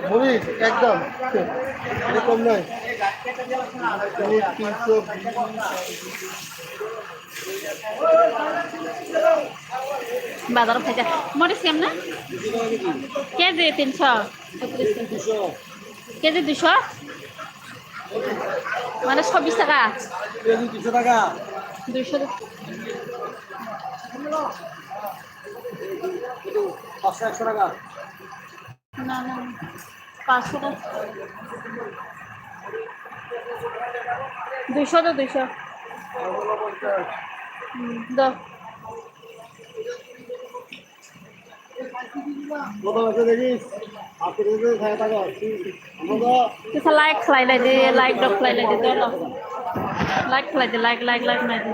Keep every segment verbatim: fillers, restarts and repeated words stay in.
মরিচ একদম, এটা কম নাই। মরিচ তিনশো। বাজারো খাইছে। মরিচ কেমনে? কেজি তিনশো। কেজি দুশো। মানে চব্বিশ টাকা। কেজি দুশো টাকা। দুশো। পাঁচশো, একশো টাকা। না, না, না। পাঁচশো টাকা। দুইশো তো দুইশো। হুম, দাও। কত আছে দেখিস? আটশো টাকা থাকে, টাকা। কত? Kisa like khlai lai di, like dok khlai lai di, dolo. Like khlai di, like, like, like khlai di.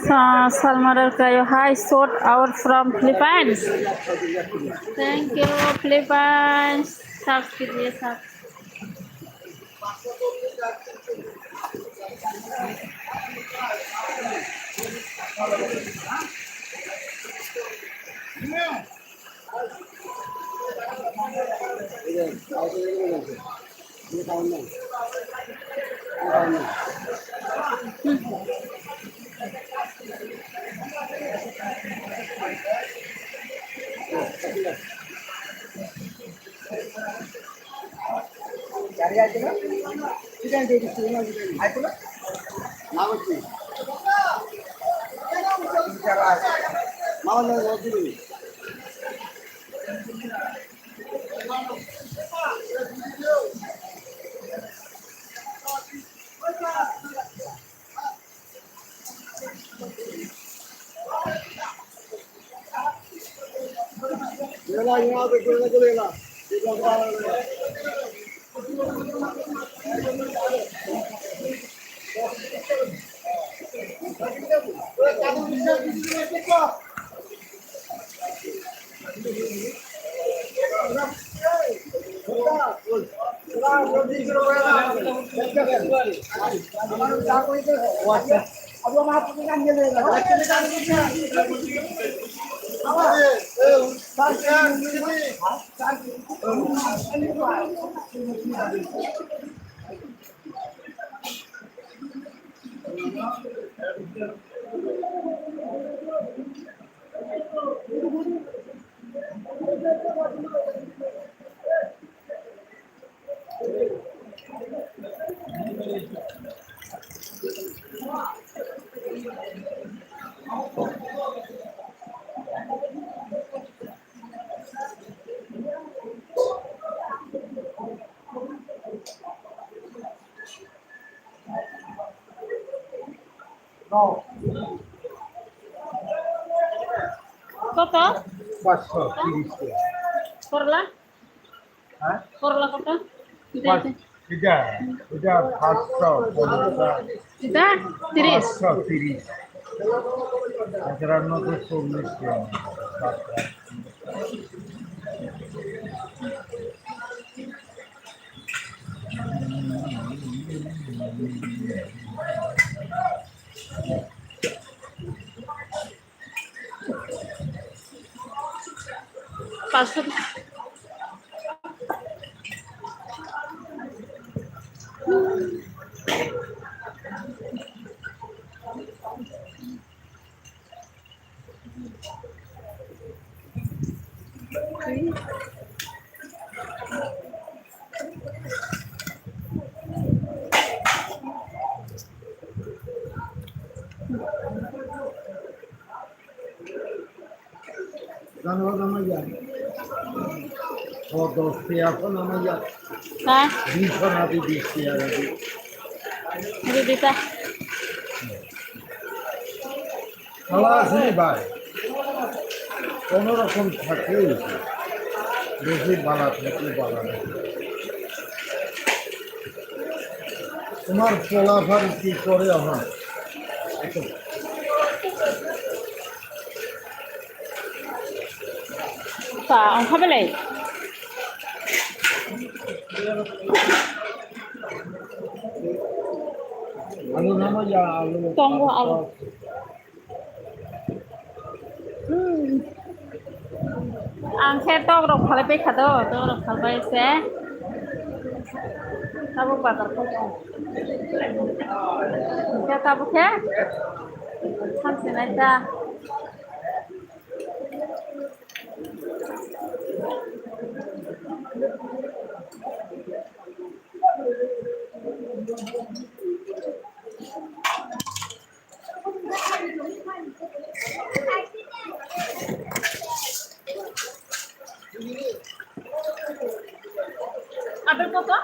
Sa-, Salma Rarkayo, hi, shout out from Philippines. Thank you, Philippines. Subs kijiye, subs. কত? পাঁচশো তিরিশ টাকা। করলা? হ্যাঁ? করলা কত? এটা, পাঁচ-, এটা। এটা, এটা পাঁচশো পঞ্চাশ। এটা তিরিশ। পাঁচশো তিরিশ। এছাড়া নতুন চল্লিশ টাকা। পাঁচশো। Jano nama ya. O dos tiya ko nama ya. Ha? Bis ko na di, bis tiya na di. Ini bisa. Hala sini bai. Kono rokom thakle besi bala thakle bala. Tomar polafan ki kore ahon? Sa, ang khabelai. Alu nama ya, alu. Tongo alu. Hmm. Ang khe tok rok phalai pai kha do, tok rok phalai se. Tabuk bazar kho. Khe tabuk khe. Hamsinai ta. Apple koko?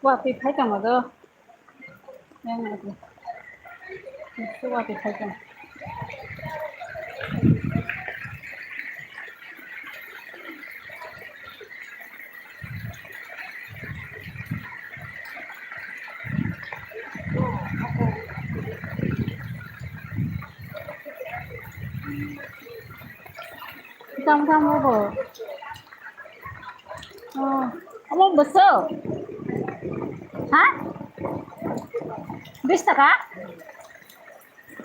Watwi phai tongma do. Yang watwi phai tong. Tang tang bo. Oh, omo bwswk? Ha? Bis taka?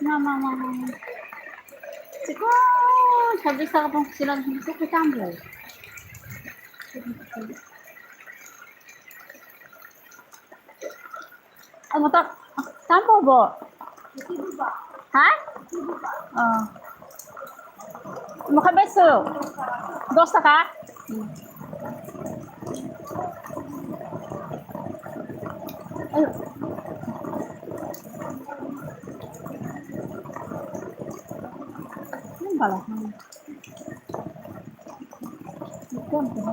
Ma, ma, ma, ma, ma. Chikon, sabis taka tong silang hini kok kitam bo. Omo tak, tambo bo? Ha? Oh. Mokha beso? Dos taka? Ayo. Ini balas mana? Itu yang punya.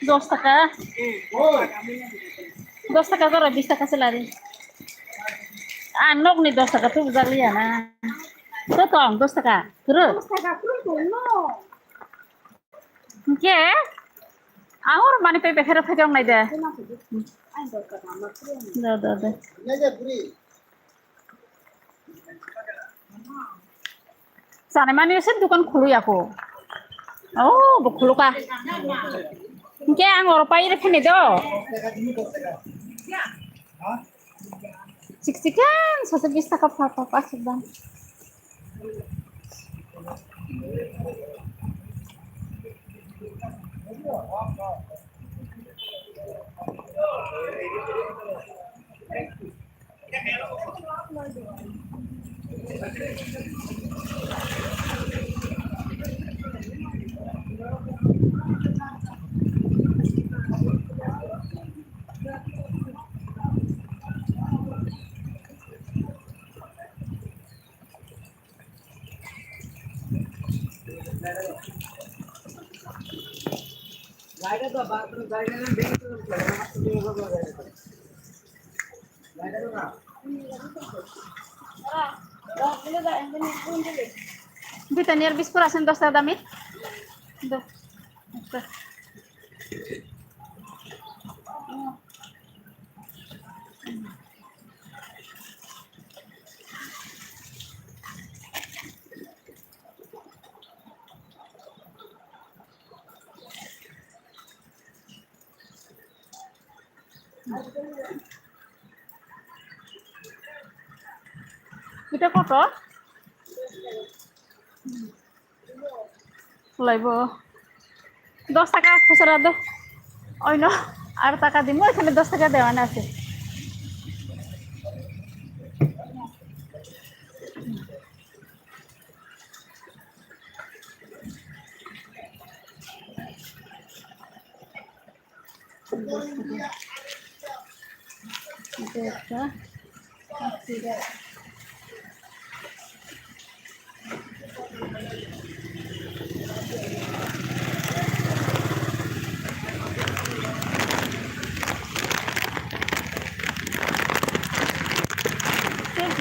Dos taka. Dos taka jora bis taka se lari. Ah, nokni dos taka tu bujak liya na. To tong dos taka. Kuru. Dos taka kuru tong no. Hingke? Ahor mani pe bekhera phai jong nai de. Da, da, da. Sanai mani se dukan khulu ya ko. Oh, bo khulu ka. Hingke ang oro pai re phani do. Chik chikan sasa bis taka pha pha pha sibang. Britannia biscuit asen dos taka dami. Do. Ita kotor? Laibo. Dos taka khusra do. Oino, aat taka dimo, ekhane dos taka dewa na ase.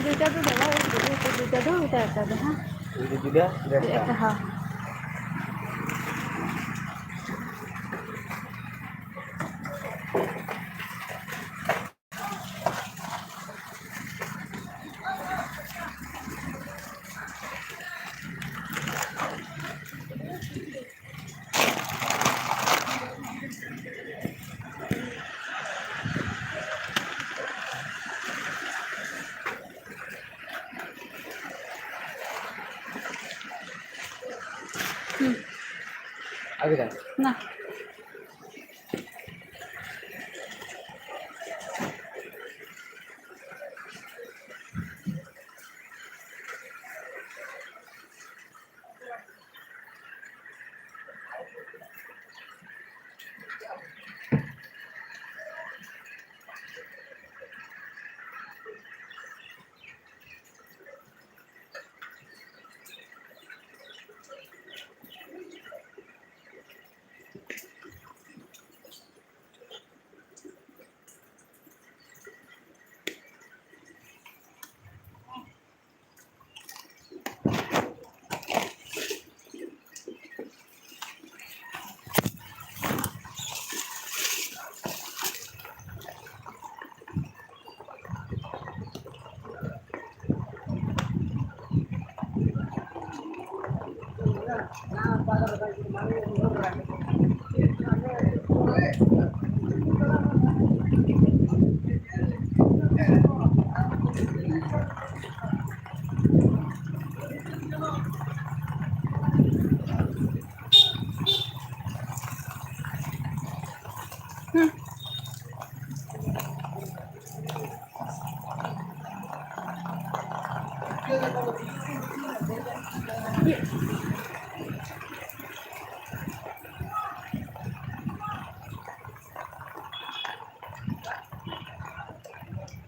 Duita do, duita do, duita do, ha? Duita, duita, duita. Ekta, ha. Agi da? Na.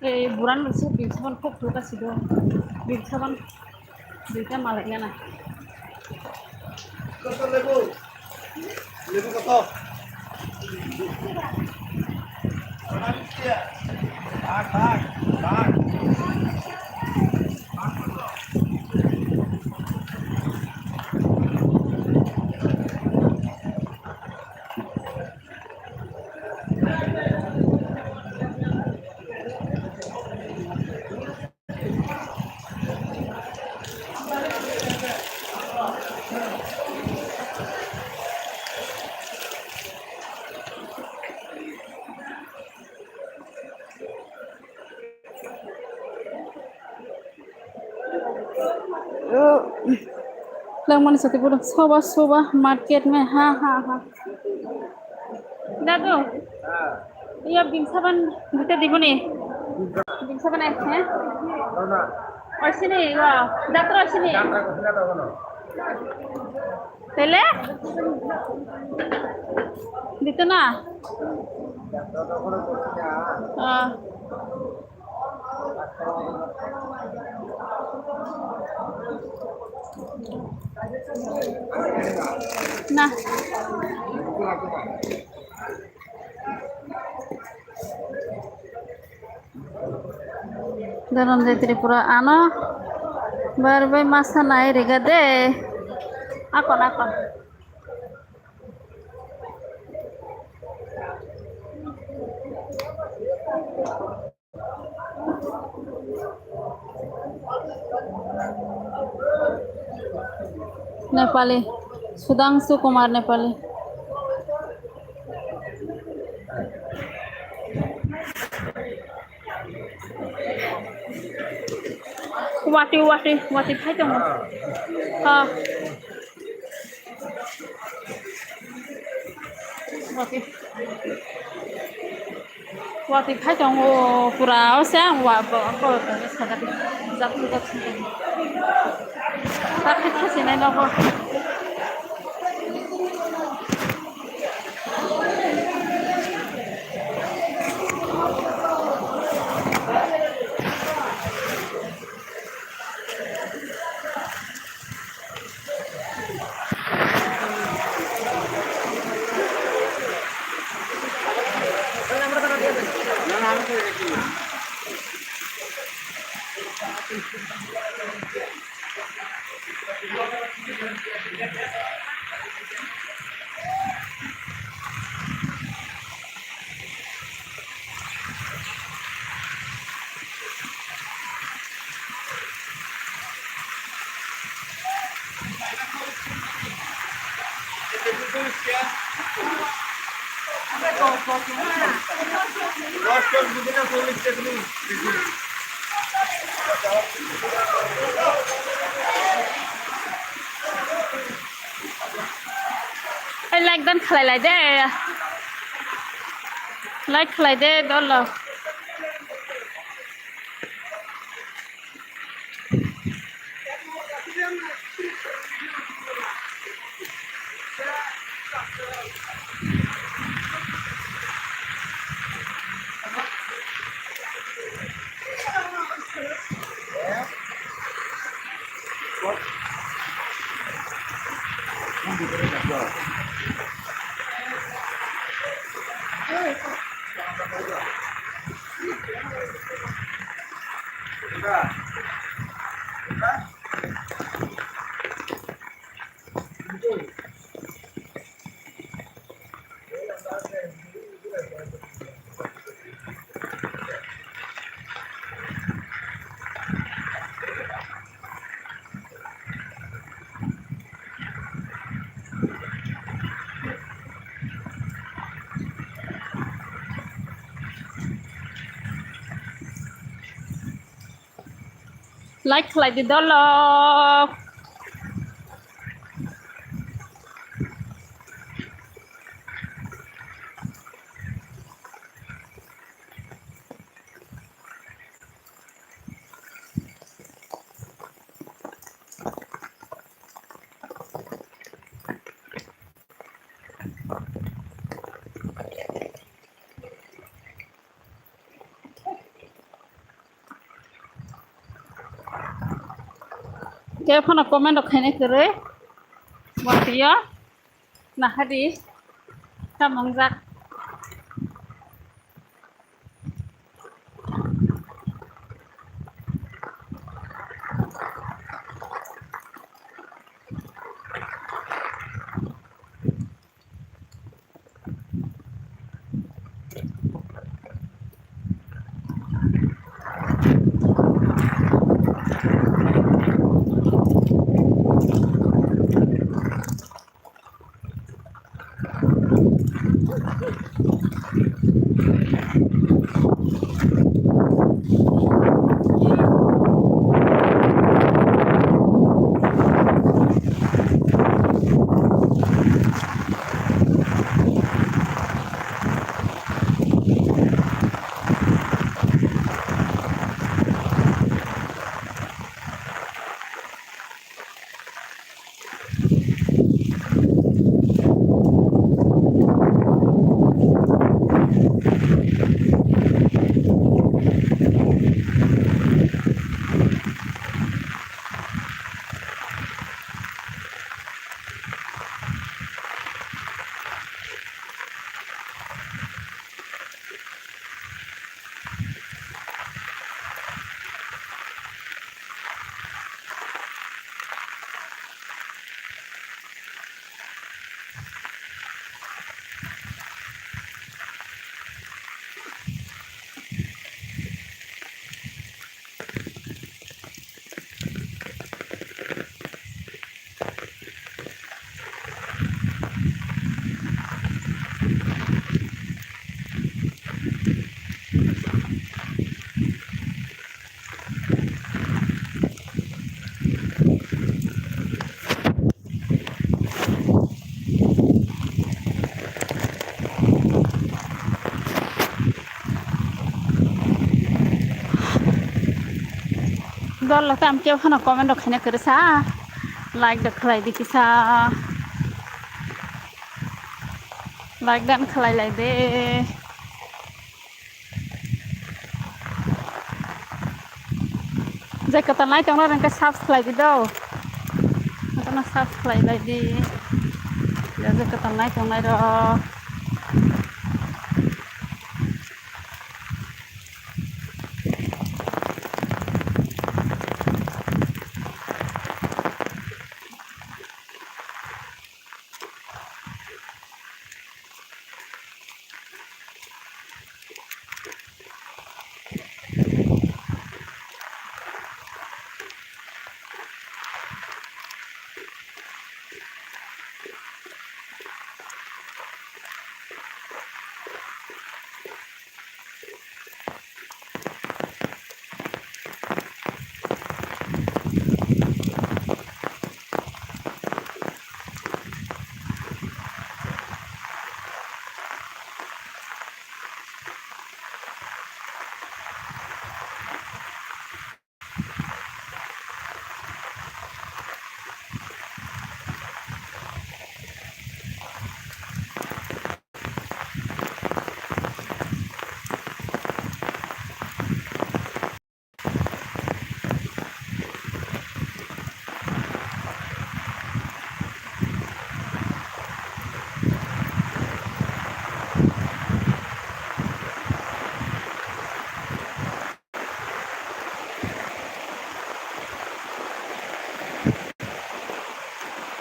Ei, buran rwsuk bil saban kok thuk asi do. Bil saban duita malai gana. Kosok lebu? Lebu kosok? Langmani sati pura soba soba market me ha ha ha. Dadu, iya bimsaban gute diboni. Bimsaban ai, eh? Oisini, iya, datra oisini. Tele? Dito na. Ah. Na. Dhananjay Tripura ano bar bai masa nai riga de. Akon, akon. Nepali, Sudhangshu Kumar Nepali. Wati, wati, wati phai tongo. Ha. Wati. Watwi phai tongo pura, o se ang wa bo, bo, bo, sakati jak jak. Tak khe sinai nogo. Ai, like dan khlai lai de. Like khlai de, dolo. Like khlai di dolo. Khe phano comment rok khaina kwrwi. Watwi o nahadi. Tamo wngjak. Tol lata am kebo phano comment rok khaina kwrwsa. Like da khlai di kisa. Like dan khlai lai de. Je kwtal nai tongnai rok khe subscribe di do. Kono subscribe lai di. Je kwtal nai tongnai rok.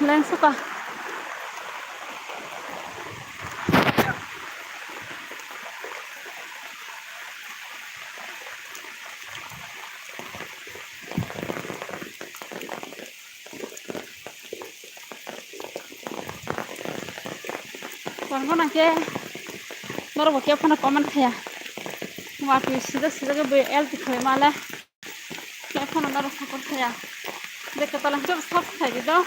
Lengsuka. Kono kono khe norok bo khe phano comment khaya. Watwi sijak sijak khe bui L T khoi male. Khe phano norok support khaya. Je kwtal hwnkhe bo sub khai di do.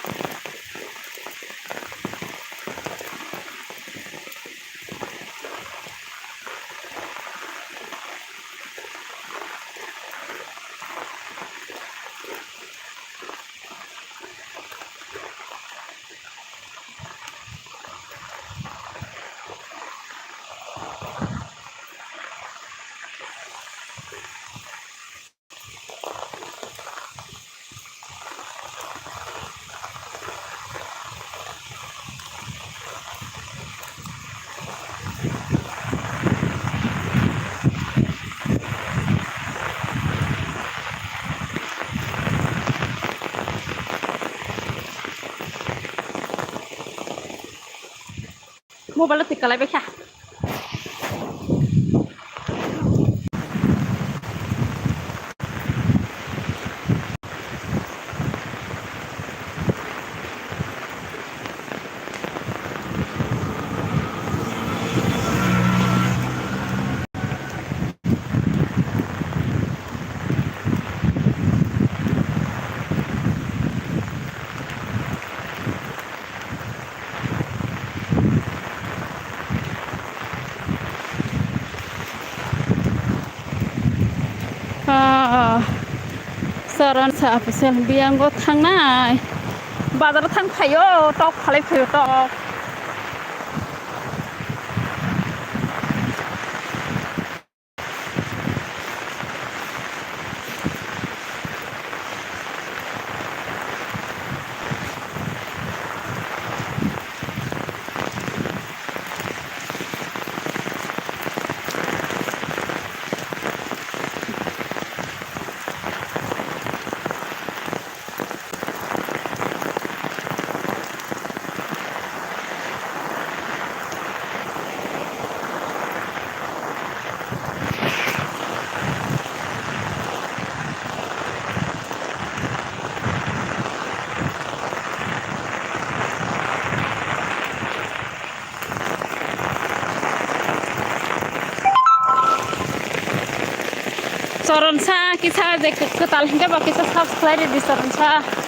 Mobile o twi kalai bai kha. Ah, Charansa official biyango thangnai. Bazar thang phaio, tok phalai phaio, tok. Charansa kisa je kwtal hingke bo kisa subscribe di Charansa.